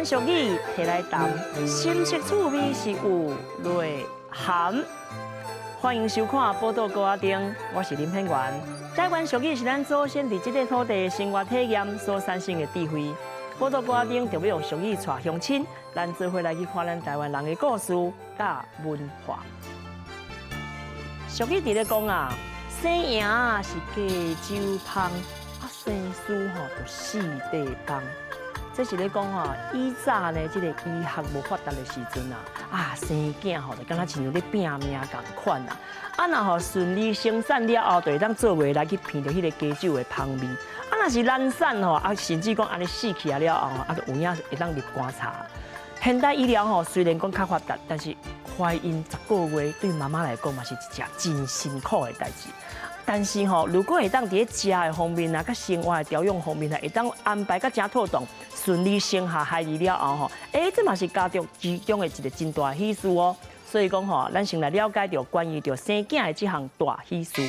灣俗語提來談，深色趣味是有內涵。歡迎收看《寶島歌仔燈》，我是林品源。台灣俗語是咱祖先佇這塊土地生活體驗所產生的智慧。寶島歌仔燈就欲用俗語帶鄉親，咱做伙來去看咱台灣人的故事佮文化。俗語佇咧講啊，生贏是雞酒芳，啊生輸吼就四塊枋。這是咧講吼，以早呢，這個醫學無發達的時陣啊，啊生囝吼就敢若親像咧拚命仝款啊。啊若吼順利生產了後，就會當做話來去聞著彼個雞酒的芳味。啊若是難產吼，啊甚至講按呢死去啊了後，啊就有影會當入棺材。現代醫療吼雖然講較發達，但是懷孕10個月對媽媽來講嘛是一件真辛苦的代誌。但是吼，如果會當佇咧食的方面啊，佮生活的調養方面啊，會當安排甲誠妥當，順利生下孩兒了後吼，欸，這嘛是家族之中的一個真大喜事哦。所以講吼，咱先來了解著關於著生囝的這項大喜事。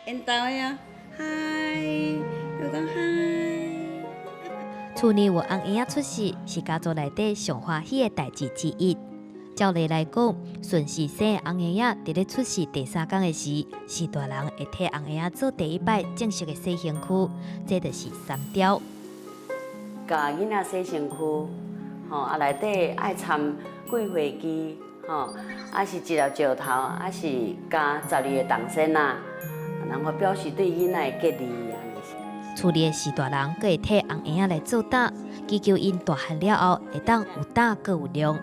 緣投呀，嗨，又講嗨。厝內有紅嬰仔出世，是家族內底上歡喜的代誌之一。照例來講，順時生的紅嬰仔佇咧出世第三工的時，序大人會替紅嬰仔做第一擺正式的洗身軀，這就是三雕。共囡仔洗身軀，吼啊內底愛摻桂花枝，吼啊是一粒石頭，啊是加12個銅仙仔，然後表示對囡仔的吉利按呢。厝裡的序大人閣會替紅嬰仔來做膽，祈求𪜶大漢了後會當有膽閣有量。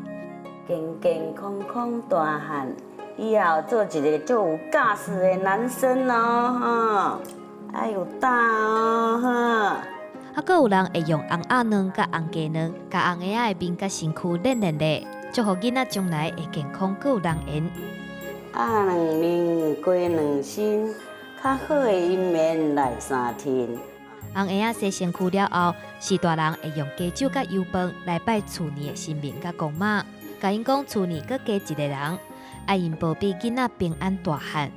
健健康康大漢，以後做一个足有架勢的男生哦，吼，愛有膽哦，哈。啊，閣有人會用尪仔卵佮紅雞卵，共紅嬰仔的面佮身軀練練咧，祝福囡仔將來會健康閣有人緣。啊，兩面加兩身，較好的姻緣來相添。紅嬰仔洗身軀了後，序大人會用雞酒佮油飯來拜厝內的神明佮公媽，共𪜶講厝內閣加一个人，愛𪜶保庇囡仔平安大漢。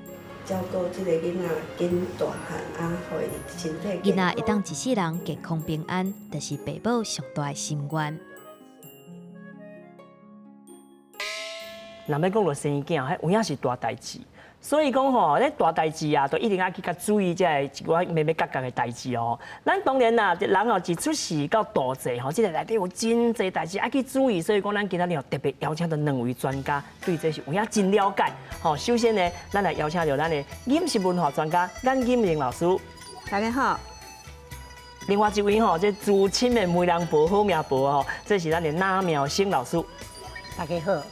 照顧這个囡仔緊大漢，啊，予伊身體囡仔會當一世人健康平安，就是爸母上大的心願。若欲講著生囝，彼有影是大代誌。所以講吼，這大代誌啊，都一定愛去較注意這个一寡眉眉角角的代誌哦。咱當然啦，人哦自出世到大濟吼，這个內底有真濟代誌愛去注意。所以講，咱今仔日特別邀請著兩位專家，對這是有影真了解。吼，首先呢，咱來邀請著咱的飲食文化專家顏錦玲老師。大家好。另外一位吼，這資深的媒人婆好命婆吼，這是咱的林妙生老師。大家好。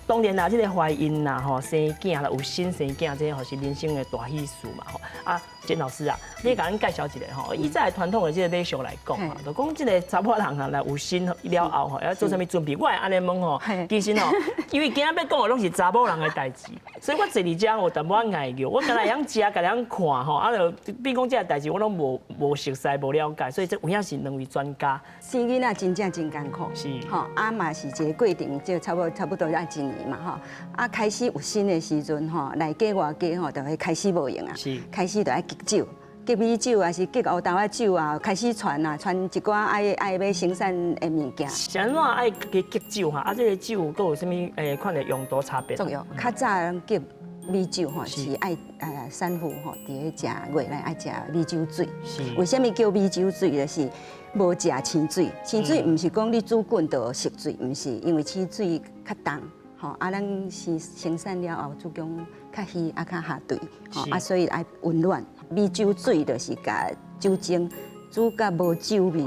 當然啦，這個懷孕啦，吼，生囝啦，有新生囝，這吼是人生的大喜事嘛，吼。啊，簡老師啊，你共阮介紹一下吼，以早傳統的這個禮俗來講啊，就講這個查某人啊，來有身了後吼，要做啥物準備？我會按呢問吼，其實吼，因為今仔欲講的攏是查某人的代誌，所以我坐佇遮有淡薄仔礙叫，我敢若會曉食，家己曉看吼，啊，就比講這個代誌，我攏無熟悉、無了解，所以這有影是兩位專家。生囡仔真正真艱苦，吼，啊嘛是一個過程，就差不多愛一年嘛，吼。啊，開始有身的時陣吼，內家外家吼，就會開始無閒啊，開始就愛敬酒，敬米酒還是敬烏豆仔酒啊，開始傳啊，傳一寡愛愛欲生產的物件。是按怎愛加敬酒哈？啊，這個酒閣有啥物款的用途差別？作用較早攏敬米酒吼，是愛產婦吼，佇咧食月內愛食米酒水。為啥物叫米酒水？就是無食清水，清水毋是講你煮滾就熟水，毋是，因為清水較重。吼，啊，咱生產了後，子宮較虛，啊，較下墜，吼，啊，所以愛溫暖。米酒水就是共酒精煮甲無酒味，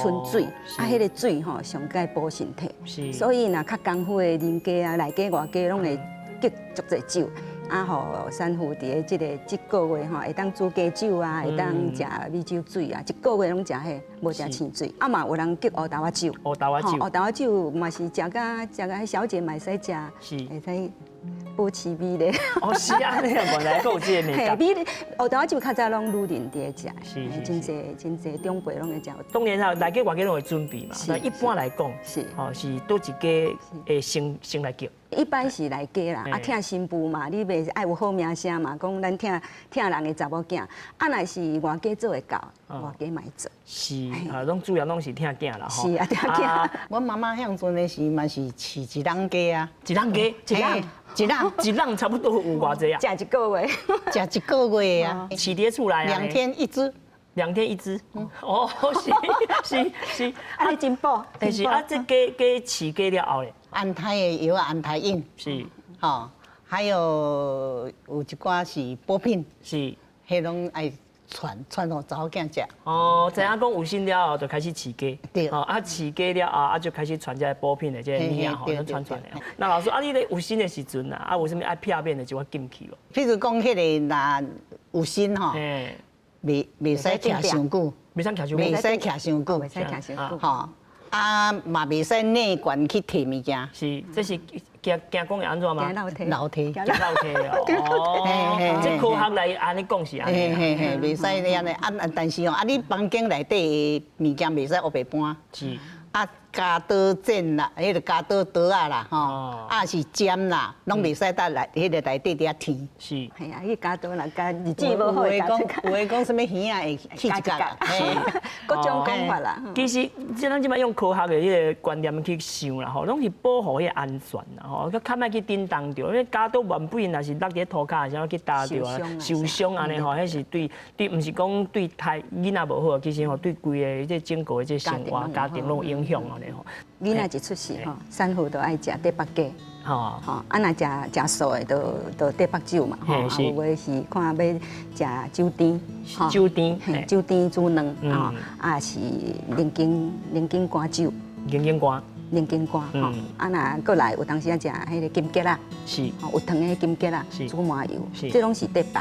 純水，啊，彼个水吼上蓋補身體。所以若較功夫的人家啊，內家外家攏會敬足濟酒，啊，予產婦佇咧這个這個月吼，會當煮雞酒啊，會當食米酒水啊，一個月攏食彼，無食清水。啊嘛有人敬烏豆仔酒，烏豆仔酒，烏豆仔酒嘛是食甲食甲彼小姐嘛會使食，會使保持美麗。哦，是啊，你原來閣有這個美感。美麗，烏頭酒較早攏女人佇咧食，真濟真濟長輩攏會食。當然啦，內家外家攏會準備嘛。那一般來講，吼是佗一家會先來叫。一般是內家啦，啊疼新婦嘛，你袂愛有好名聲嘛，講咱疼疼人的查某囝，啊若是外家做會到，外家嘛會做。是啊，攏主要攏是疼囝啦，是啊，疼囝。阮媽媽彼陣的時嘛是飼一籠雞啊，一籠雞，一籠，一籠，一籠差不多有偌濟啊？食一個月，食一個月啊。飼佇厝內啊？兩天一隻。兩天一隻。哦，是是是，啊你真補。但是啊，這雞雞飼雞了後咧？安胎的藥，安胎飲是，吼，還有有一寡是補品，是，彼攏愛傳傳予查某囝食。哦，知影講有身了後就開始飼雞，對，哦啊飼雞了後啊就開始傳這個補品的這個物仔吼，攏傳傳的。那老師啊，你咧有身的時陣啊，啊有啥物愛避免的一寡禁忌無？譬如講，彼个若有身吼，袂使徛傷久，袂使徛傷久，袂使徛傷久，袂使徛傷久，吼。啊，嘛袂使內懸去提物件。是，這是驚驚講會按怎嗎？驚落體。樓梯。驚落體哦。這科學來按呢講是按呢。嘿嘿嘿，袂使按呢啊，但是哦，啊，你房間內底的物件袂使烏白搬。是。啊，鉸刀剪啦，彼个鉸刀刀仔啦，吼，啊是尖啦，攏袂使佇內彼个內底佇遐添。是。係啊，彼鉸刀若共日子無好，有的講，有的講啥物耳仔會去一角，各種講法啦。其實，這咱這擺用科學的彼个觀念去想啦，吼，攏是保護彼个安全啦，吼，較較莫去振動著，因為鉸刀原本若是落佇塗跤，啥去踏著啊，受傷按呢吼，彼是對對，毋是講對胎囡仔無好，其實吼對規个這整個的這生活家庭攏有影響按呢吼。囡仔一出世吼，產婦都愛食塊腹雞，吼，啊若食食素的，就就塊腹酒嘛，吼，啊有的是看欲食酒甜，酒甜，酒甜煮卵，吼，啊是龍井龍井乾酒，龍井乾，龍井乾，吼，啊若閣來有當時啊食彼个金桔仔，有糖的金桔仔，煮麻油，這攏是塊腹，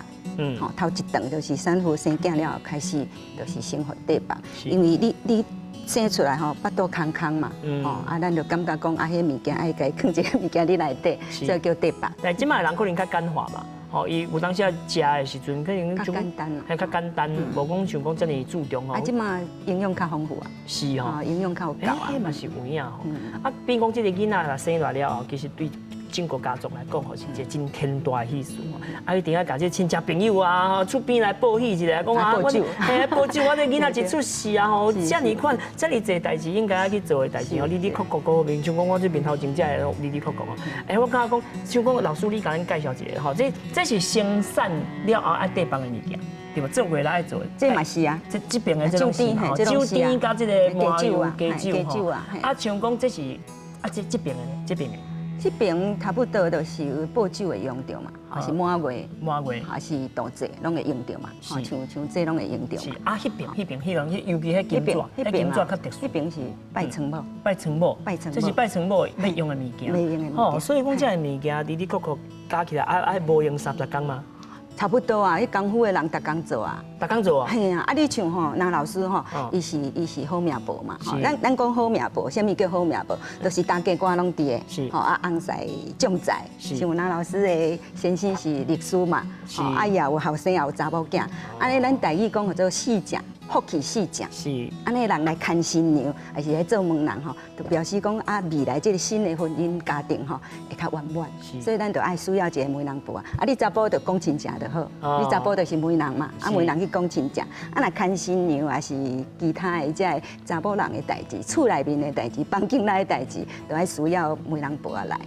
吼，頭一頓就是產婦生囝了後開始，就是先予塊腹，因為你你。生出來吼，腹肚空空嘛，吼啊，咱就感覺講啊，彼物件愛共伊囥一个物件佇內底，所以叫塊腹。但這擺人可能較簡化嘛，吼，伊有當時啊食的時陣可能較簡單，還較簡單，無講像講遮爾注重吼。啊，這擺營養較豐富啊，是吼，營養較有夠啊，彼嘛是有影吼。啊，比如講這个囡仔若生來了後，其實對整個家族來講吼，是一個真天大的喜事。啊，一定愛共這親戚朋友啊，厝邊來報喜一下，講啊，我嘿報酒，我這囡仔一出世啊吼，遮爾款，遮爾濟代誌應該愛去做的代誌吼，哩哩叩叩閣面像講我這面頭前這个哩哩叩叩哦。欸，我感覺講，像講老師你共咱介紹一下吼，這這是生產了後愛塊腹的物件，對無？做月老愛做的。這嘛是啊，這這邊的這種是吼，酒甜佮這个麻油雞酒吼。啊，像講這是啊，這這邊的呢，這邊的。這邊差不多就是有報酒會用著嘛，抑是滿月，滿月，抑是度節，攏會用著嘛。像像這攏會用著。是啊，彼邊彼邊彼邊，尤其彼金紙，彼金紙較特殊。彼邊是拜床母。拜床母。拜床母。這是拜床母欲用的物件。欲用的物件。吼，所以講這个物件，哩哩叩叩加起來，啊啊，無用30工嗎？差不多啊，彼功夫的人逐工做啊，逐工做啊。嘿啊，啊你像吼，林老師吼，伊是好命婆嘛，吼，咱咱講好命婆，啥物叫好命婆？就是大家官攏佇的，吼啊翁婿將在，像林老師的先生是律師嘛，吼啊伊也有後生也有查某囝，按呢咱台語講叫做四正。福氣四正，按呢人來牽新娘，抑是來做媒人吼，就表示講啊，未來這个新的婚姻家庭吼會較圓滿。所以咱就愛需要一个媒人婆啊。啊，你查埔就講親情就好，你查埔就是媒人嘛，啊媒人去講親情。啊，若牽新娘抑是其他的這个查某人的代誌，厝內面的代誌，房間內的代誌，就愛需要媒人婆仔來。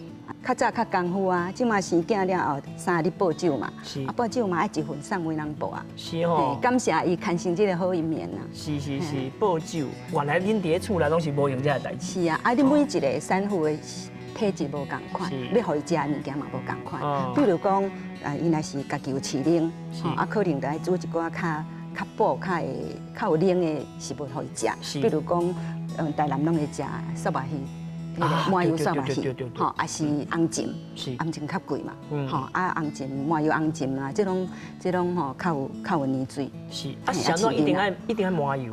較早較功夫啊，這馬生囝了後3日報酒嘛，啊報酒嘛愛一份送媒人婆啊，是吼，感謝伊牽成這个好姻緣啊。是是是，報酒，原來恁佇咧厝內攏是無用這个代誌。是啊，啊你每一个產婦的體質無仝款，欲予伊食的物件嘛無仝款。比如講，啊伊若是家己有飼奶，啊可能就愛煮一寡較較補、較會較有奶的食物予伊食。比如講，台南攏會食虱目魚。麻油虱目魚，吼，抑是紅鱔，紅鱔較貴嘛，吼，啊紅鱔麻油紅鱔啦，這攏這攏吼較有較有奶水。是，啊，啥物一定愛一定愛麻油。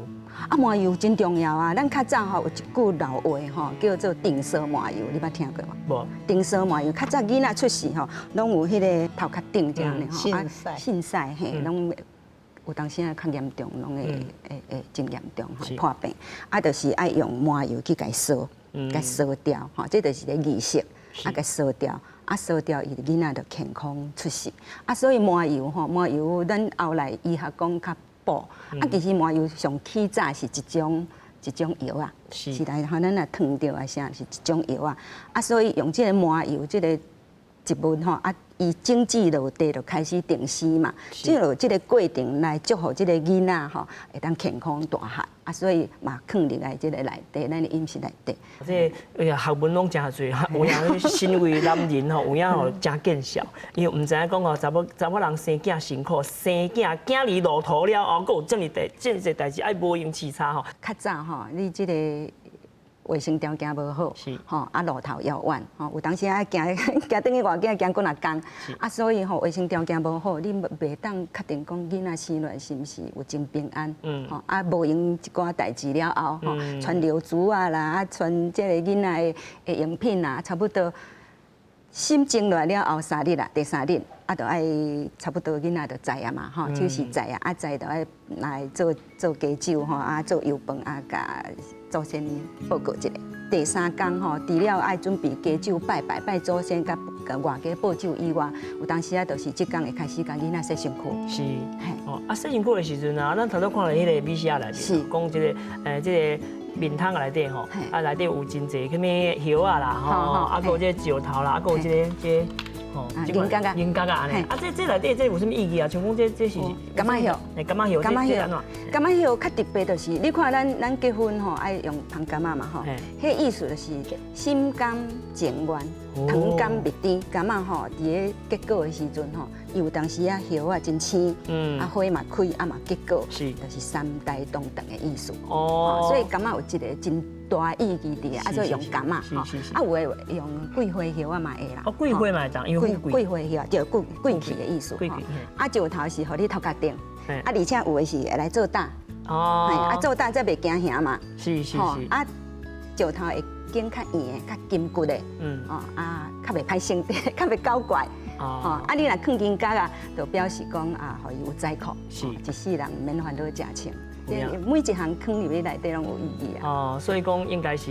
啊，麻油真重要啊！咱較早吼有一句老話吼，叫做定捎麻油，你捌聽過無？無。定捎麻油，較早囡仔出世吼，攏有彼个頭殼頂這樣的吼，啊，凊彩嘿，攏有當時啊較嚴重，攏會真嚴重吼破病，啊，就是愛用麻油去共捎，共捎掉吼，這就是個儀式，啊，共捎掉，啊，捎掉伊囡仔就健康出世，啊，所以麻油吼，麻油咱後來醫學講較補，啊，其實麻油上起早是一種藥啊，是來吼，咱若燙著啊啥是一種藥啊，啊，所以用這個麻油這個植物吼，啊，伊種子落地就開始定絲嘛，進入這個過程來祝福這個囡仔吼會當健康大漢，啊，所以嘛囥入來這個內底，咱的飲食內底。這個哎呀，學問攏誠濟，有影身為男人吼，有影吼誠見笑，因為毋知影講吼，查某人生囝辛苦，生囝囝兒落土了後，閣有這麼濟這麼濟代誌愛無閒飼叉吼。較早吼，你這個衛生條件無好，吼啊路途遙遠，吼有當時啊行行轉去外景行幾若工，啊所以吼衛生條件無好，你袂當確定講囡仔生落來是毋是有真平安，吼啊無閒一寡代誌了後，吼穿尿珠啊啦，啊穿這個囡仔的用品啊，差不多心靜落來了後三日啦，第三日啊就愛差不多囡仔就載啊嘛，吼手勢載啊，啊載就愛來做做雞酒吼，啊做油飯啊，共祖先報告一下。第三工吼，除了愛準備雞酒拜拜拜祖先，佮外家報酒以外，有當時啊，就是這工會開始共囡仔洗身軀。是，哦，啊洗身軀的時陣啊，咱頭拄看著彼個米寫內面，講這個，這個面湯內底吼，啊內底有真濟啥物葉仔啦，吼，啊，閣有這個石頭啦，啊，閣有這個這個。哦，銀角仔，銀角仔按呢，啊，這內底這有啥物意義啊？像講這是柑仔葉，柑仔葉，柑仔葉，柑仔葉較特別就是，你看咱結婚吼愛用捧柑仔嘛吼，彼意思就是心甘情願，糖甘蜜甜，柑仔吼佇咧結果的時陣吼，伊有當時啊葉仔真青，啊花嘛開，啊嘛結果，就是三代同堂的意思。哦，所以柑仔有一個真大意義佇，啊所以用柑仔吼，啊有的用桂花葉仔嘛會啦。哦，桂花嘛會當，因為桂花葉對，貴貴氣的意思。啊，石頭是予你頭殼頂，啊，而且有的是會來做膽。哦。啊，做膽才袂驚嚇嘛。啊，石頭會揀較硬的、較筋骨的。哦，啊，較袂歹性地，較袂搞怪。哦。啊，你若囥銀角啊，就表示講啊，予伊有財庫。一世人毋免煩惱食穿。每一項囥入去內底攏有意義啊。哦，所以講應該是，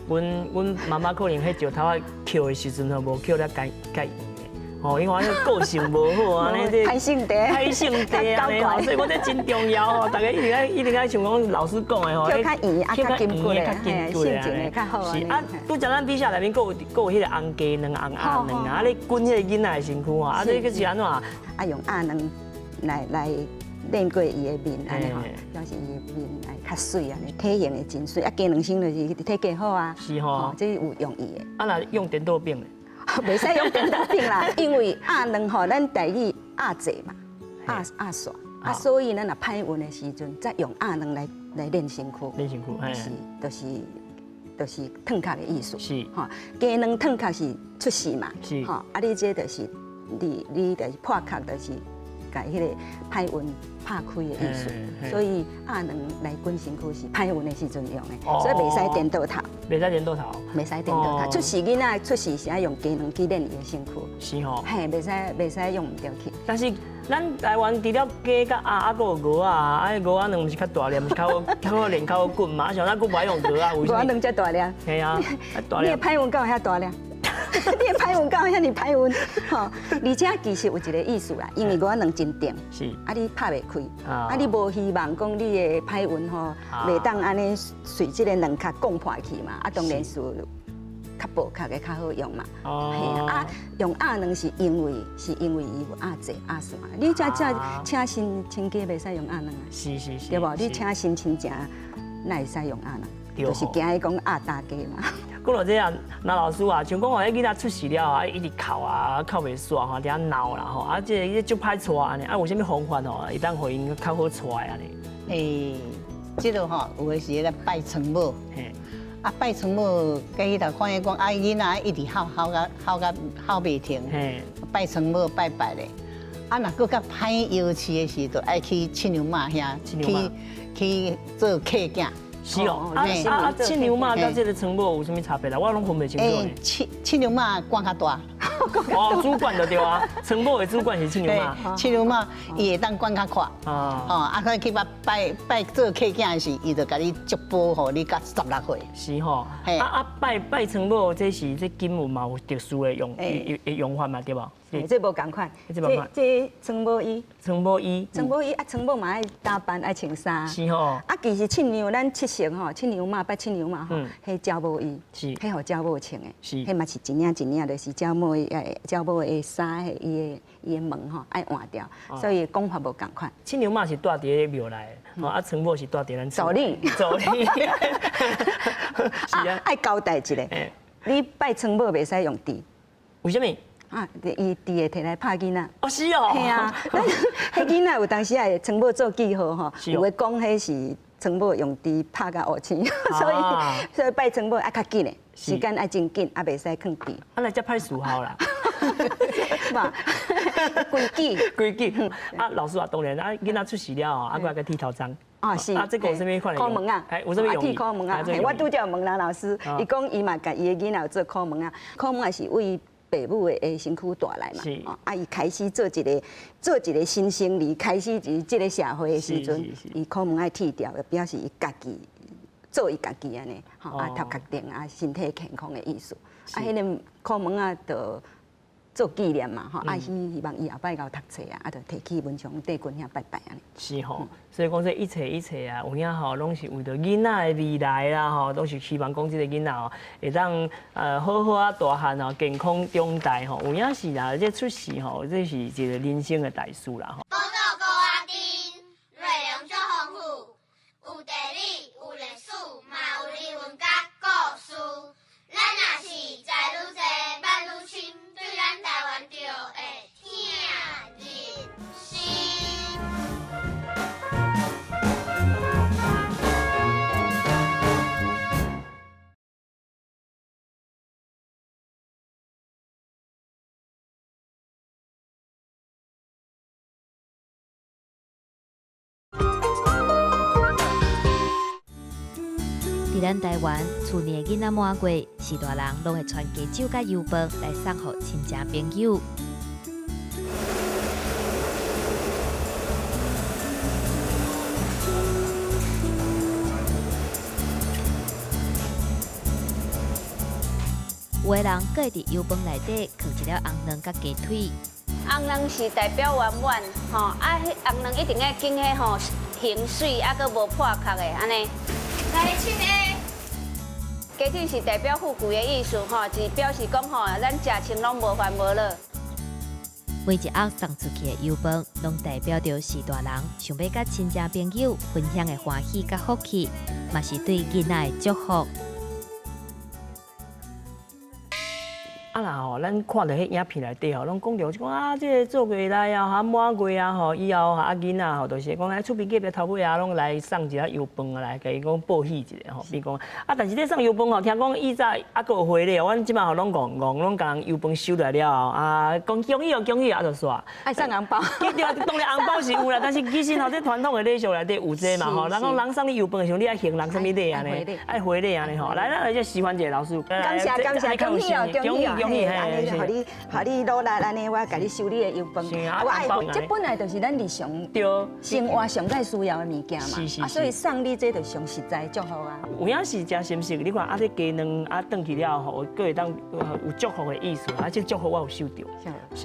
阮阮媽媽可能彼石頭仔抾的時陣吼，無抾得介介硬的，吼，因為我彼個性無好啊，按呢這歹性地，歹性地按呢吼，所以講這真重要吼，大家一定愛一定愛像講老師講的吼，抾較硬啊，較堅固的，性情的較好。是啊，拄才咱比賽內面閣有閣有彼個紅雞卵、紅鴨卵啊，啊咧滾彼個囡仔的身軀啊，啊這閣是按怎？啊用鴨卵來練過伊的面，按呢吼，表示伊的面會較媠按呢，體型會真媠。啊，雞卵生就是體格好啊，是吼，這有用意的。啊，若用顛倒餅咧？袂使用顛倒餅啦，因為鴨卵吼，咱台語鴨仔嘛，鴨鴨煞，啊，所以咱若歹運的時陣，才用鴨卵來練身軀。練身軀，是，就是褪殼的意思。吼，雞卵褪殼是出世嘛，吼，啊，你這就是你就是破殼，就是共彼個歹運拍開的意思，所以鴨卵來滾身軀是歹運的時陣用的，所以袂使顛倒頭。袂使顛倒頭。袂使顛倒頭。出世囡仔出世是愛用雞卵去練伊的身軀。是吼。嘿，袂使用毋著去。但是咱台灣除了雞佮鴨，啊，閣有鵝仔，啊，鵝仔卵毋是較大粒，毋是較好較好練較好滾嘛？啊，像咱閣無愛用鵝仔，鵝仔卵遮大粒。嘿啊，大粒。你的歹運敢有遐大粒？你的歹運敢有遐爾歹運？吼，而且其實有一個意思啦，因為鵝仔卵真重，啊你拍袂開，啊你無希望講你的歹運吼，袂當按呢隨這個卵殼講破去嘛，啊當然是較薄殼的較好用嘛。啊用鴨卵是因為伊有鴨仔鴨線，你這請新親家袂使用鴨卵啊？對無？你請新親情，哪會使用鴨卵？就是驚伊講鴨大家嘛。講到這啊，林老師啊，像講哦，彼囡仔出世了啊，一直哭啊，哭袂煞吼，佇遐鬧啦吼，啊，這個足歹帶按呢，啊，有啥物方法吼，會當予𪜶較好帶按呢？欸，這個吼，有的時咧拜床母，啊，拜床母，佮彼頭看伊講，啊，囡仔一直哭哭甲哭甲哭袂停，拜床母拜拜咧，啊，若閣較歹藥飼的時，就愛去七娘媽遐去。去做客囝。是哦，啊啊！七娘妈佮这个床母有啥物差别啦？我拢分袂清楚。七娘妈官较大。哦，主管就对啊，床母的主管是七娘妈。七娘妈伊会当管较阔。啊。哦，啊，佢去拜拜拜做客囝时，伊就共你祝福，予你到16岁。是吼。啊啊，拜拜床母，这是这金有嘛有特殊的用用法嘛，对无？这无仝款。这这床母衣。床母衣。床母衣啊，床母嘛爱打扮爱穿衫。是吼。啊，其实七娘咱七成吼，七娘妈拜七娘妈吼，彼鸟母衣，是，彼予鸟母穿的，是，彼嘛是一领一领，就是鸟母的鸟母的衫，伊的毛吼爱换掉，所以讲法无仝款。七娘妈是住伫咧庙内，啊，床母是住伫咱厝。助理。助理。是啊，爱交代一下，你拜床母袂使用猪。为啥物？啊，伊猪会提来拍囡仔。哦，是哦。嘿啊，彼囡仔有当时会床母做记号吼，有的讲彼是床母用猪拍甲乌青，所以拜床母爱较紧的，时间爱真紧，啊，袂使囥猪。啊，来遮歹伺候啦。嘛，规矩。规矩。啊，老师啊，当然啊，囡仔出世了后，啊，阁爱共剃头鬃。啊，是。啊，这个有啥物款的？箍毛仔。哎，有啥物用？剃箍毛仔。我拄才问林老师，伊讲伊嘛共伊的囡仔有做箍毛仔，箍毛仔是为爸母的身躯带来嘛，啊，伊开始做一个做一个新生儿，开始伫这个社会的时阵，伊箍毛爱剃掉，就表示伊家己做伊家己按呢，吼，啊，头壳定啊，身体健康的意思。啊，彼个箍毛仔就做纪念嘛，吼，啊，希望伊后摆𠢕读册啊，啊，就提去文昌帝君遐拜拜按呢。是吼，所以讲这一切一切啊，有影吼，拢是为著囡仔的未来啦，吼，拢是希望讲这个囡仔吼，会当好好啊大汉吼，健康长大吼，有影是啦，这出世吼，这是一个人生的大事啦吼。宝岛高仔顶，内容足丰富，有地理，有历史，嘛有人文佮故事。咱若是知愈济，捌愈深，对咱台湾就会疼入心。伫咱台湾，厝内囡仔满月，序大人拢会传鸡酒佮油饭来送予亲戚朋友。有的人阁会伫油饭内底囥一粒红卵佮鸡腿。红卵是代表圆满，吼啊，彼红卵一定爱拣彼吼形媠，啊，阁无破壳的按呢。来，亲爱。鸡腿是代表富贵的意思，吼，是表示讲吼，咱食穿拢无烦无恼。每一盒送出去的油饭，拢代表著序大人想欲佮亲戚朋友分享的欢喜佮福气，嘛是对囡仔的祝福。啊啦吼，咱看著彼影片内底吼，拢讲著就讲啊，这个做月来啊，哈满月啊吼，以后啊囡仔吼，就是讲来厝边隔壁头尾啊，拢来送一下油饭啊来，共伊讲报喜一下吼，比如讲啊，但是咧送油饭吼，听讲以早啊阁有回礼，阮这摆吼拢戆戆，拢共人油饭收来了后啊，讲恭喜哦，恭喜啊，就煞。爱送红包。对啊，当然红包是有啦，但是其实吼，这传统的礼数内底有这嘛吼，人讲人送你油饭的时候，你爱还人啥物礼按呢？爱回礼按呢吼。来，咱来这示范一下老师。感谢感谢，恭喜哦，恭喜哦。嘿，按呢，予你，予你努力，按呢，我共你收你的油饭。我爱，这本来就是咱日常生活上盖需要的物件嘛。啊，所以送你这就上实在祝福啊。有影是真心实，你看啊，这鸡卵啊，转去了后，阁会当有祝福的意思，啊，这祝福我有收著。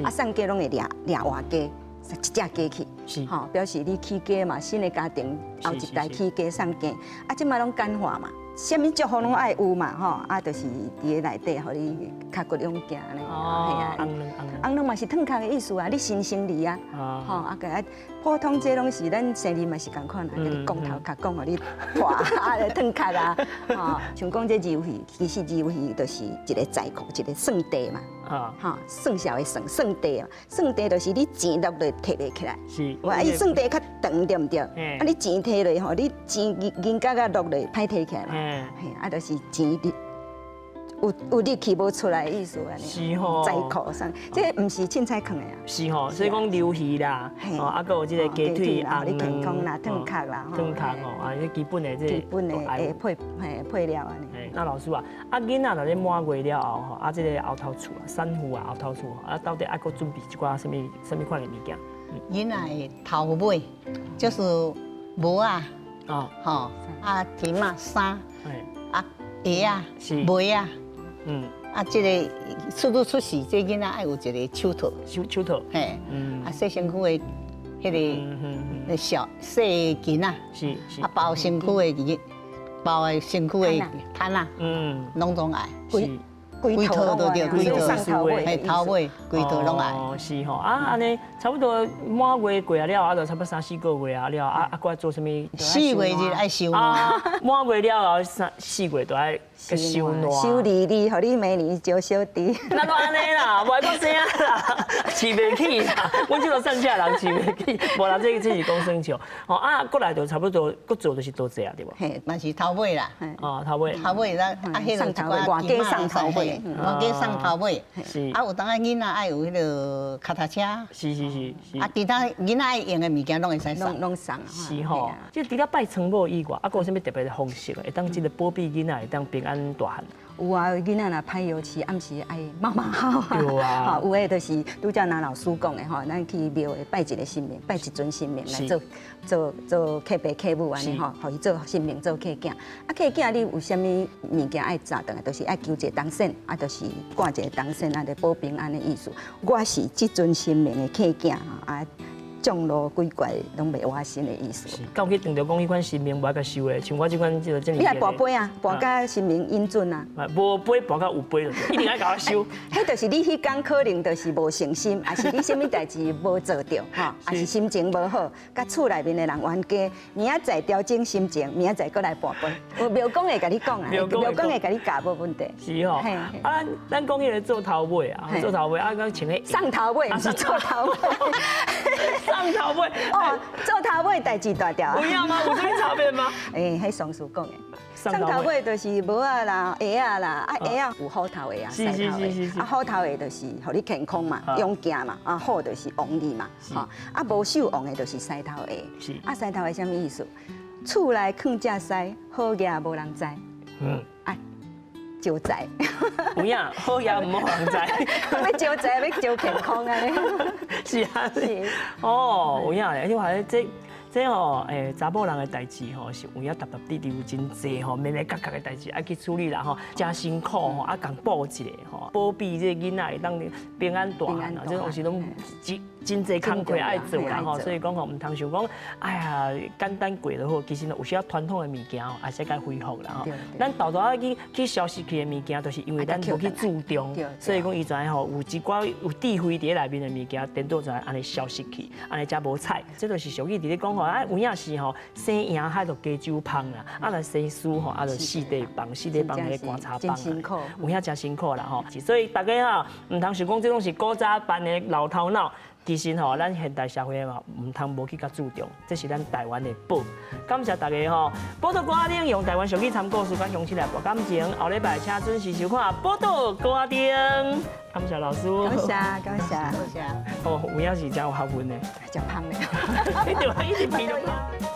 啊，送鸡拢会掠掠活鸡，一只鸡去，吼，表示你起家嘛，新的家庭后一代起家送鸡。啊，这摆拢简化嘛。啥物祝福拢爱有嘛，吼，啊，就是伫咧内底，予你较骨勇行咧。哦，红卵红卵嘛是褪壳的意思啊，你新生儿啊，吼，啊个啊，普通这拢是咱生日嘛是仝款啊，共你讲头壳讲予你破啊，褪壳啊，吼，像讲这游戏，其实游戏就是一个财库，一个算地嘛，吼，算数的算，算地啊，算地就是你钱落落提袂起来，是，哇，伊算地较长对毋对？啊，你钱提落吼，你钱银角仔落落歹提起来嘛。嘿，啊，就是钱伫有力氣無出來的意思按呢。是吼。在褲上，這毋是凊彩囥的啊。是吼，所以講溜魚啦，哦，啊，閣有這個雞腿、紅卵，健康啦，褪殼啦，褪殼吼，啊，這基本的這基本的配料按呢。那老師啊，啊囡仔若咧滿月了後吼，啊這個後頭厝啊，產婦啊後頭厝，啊到底愛閣準備一寡啥物啥物款的物件？囡仔的頭尾就是帽仔，哦，吼，啊蹄仔衫，啊鞋仔，襪仔。啊，這个出拄出世，這囡仔愛有一个手套，手套，嘿，啊，洗身軀的彼个小細巾仔，啊，包身軀的包的身軀的毯仔，攏總愛。規套都對，規套，嘿，頭尾規套攏愛。哦，是吼，啊，按呢差不多滿月過啊了，啊，就差不多三四個月啊了，啊啊，閣愛做啥物？四月就愛收暖。滿月了後三四月就愛收暖。收二二，予你明年招小弟。那都按呢啦，無愛講啥啦，飼袂起啦。阮這個散赤人飼袂起，無啦，這是講耍笑。吼啊，過來就差不多，閣做就是多濟啊，對無？嘿，嘛是頭尾啦。哦，頭尾。頭尾咱啊，彼個一寡金仔送頭尾。我加送頭尾，啊有當仔囡仔愛有彼个跤踏車，啊其他囡仔愛用的物件攏會使送，攏送。是吼，這除了拜床母以外，啊，閣有啥物特別的方式會當這个保庇囡仔會當平安大漢？有啊，囡仔若歹藥飼，暗時愛媽媽哭啊。對啊。有的就是拄才那老師講的吼，咱去廟會拜一个神明，拜一尊神明來做做做契爸契母按呢吼，予伊做神明做契囝。啊，契囝你有啥物物件愛紮轉來，就是愛求一個銅線，啊，就是掛一个銅線，啊，就保平安的意思。我是這尊神明的契囝啊。眾路鬼怪攏袂倚身的意思。到去當著講彼款神明無愛共收的，像我這款這個這。你愛跋杯啊，跋甲神明允准啊。無杯跋甲有杯就對，一定愛共我收。彼就是你彼工可能就是無誠心，抑是你啥物代誌無做著，吼，抑是心情無好，佮厝內面的人冤家，明仔載調整心情，明仔載閣來跋杯。有廟公會共你講啊，廟公會共你教無問題。是吼，啊，咱講彼个做頭尾啊，做頭尾啊，講穿彼送頭尾，毋是做頭尾。送頭尾哦，做頭尾代誌大條。有影嗎？有啥物差別嗎？欸，彼喪事講的。送頭尾就是帽仔啦、鞋仔啦，啊鞋仔有虎頭鞋啊、獅頭鞋，啊虎頭鞋就是予你健康嘛、勇健嘛，啊虎就是旺你嘛，吼，啊無受旺的就是獅頭鞋。啊獅頭鞋啥物意思？厝內囥隻獅，好額無人知。啊，招財。有影，好額毋予人知。欲招財，欲招健康按呢。是啊，是。哦，有影咧，你看這吼，查某人的代誌吼，是有影沓沓滴滴有真濟吼，眉眉角角的代誌愛去處理啦吼，誠辛苦吼，啊，共補一下吼，保庇這個囡仔會當平安大漢啊，這攏是攏真濟工課愛做啦吼，所以講吼，毋通想講，哎呀，簡單過就好，其實有時仔傳統的物件吼，也是該恢復啦吼。咱豆豆仔去消失去的物件，就是因為咱無去注重，所以講伊知吼，有一寡有智慧佇咧內面的物件，顛倒就按呢消失去，按呢才無彩。這就是俗語佇咧講吼，啊有影是吼，生贏海就加酒芳啦，啊若生輸吼，啊就四塊放，四塊放彼个棺材放。真辛苦，有影誠辛苦啦吼。所以大家吼，毋通想講這攏是古早辦的老頭腦。其實吼，咱現代社會嘛，毋通無去共注重，這是咱台灣的寶。感謝大家吼，寶島歌仔頂用台灣俗語參故事，佮鄉親來博感情。後禮拜請準時收看寶島歌仔頂。感謝老師。感謝感謝多謝。哦，有影是誠有學問的。誠芳的。一直一直皮都。